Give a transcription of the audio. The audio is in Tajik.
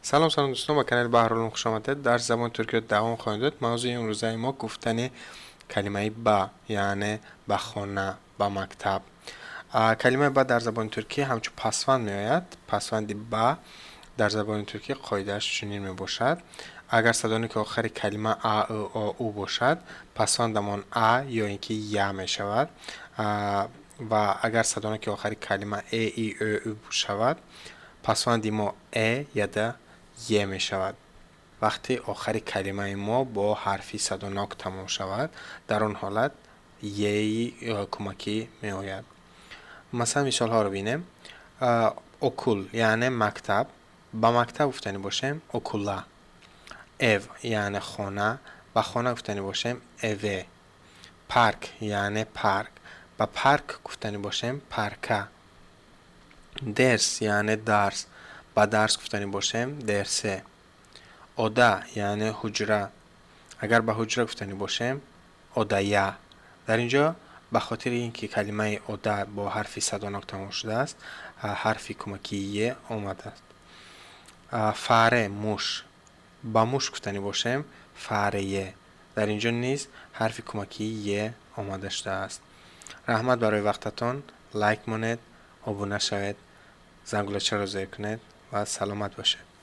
Салом, салом, дӯстон, ба канали Баҳрулум хуш омадед. Дарси забони туркиро давом хоҳем дод. Мавзӯи имрӯзаи мо гуфтани калимаи ба, яъне ба хона, ба мактаб. Калимаи ба дар забони туркӣ ҳамчун пасванд меояд. Пасванди ба дар забони туркӣ қоидааш чунин мебошад: агар садоноки охири калима а, ы, о, у бошад, пасвандамон а ё ин ки я мешавад ва агар садоноки охири калима э, и, ө, ү шавад, пасванди мо э я да е мешавад. Вақте охари калимаи мо бо ҳарфи садонок тамом шавад, дар он ҳолат еи кӯмакӣ меояд. Масалан, мисолҳоро бинем. Okul, яъне мактаб. Ба мактаб гуфтанӣ бошем, okula. Ev, яъне хона. Ба хона гуфтанӣ бошем, eve. Park, яъне парк. Ба парк гуфтанӣ бошем, parka. Ders, яъне дарс. Ба дарс гуфтанӣ бошем, derse. Oda, яъне ҳуҷра. Агар ба ҳуҷра гуфтанӣ бошем, odaya. Дар ин ҷо ба хотири ин ки калимаи oda бо ҳарфи садонок тамом шудааст, ҳарфи кӯмакии е омадааст. Fare, муш. Ба муш гуфтанӣ бошем, fareye. Дар ин ҷо низ ҳарфи кӯмакии е омада шудааст. Раҳмат барои вақтатон. Лайк монед, обуна шавед, зангулачаро зер кунед ва саломат бошед.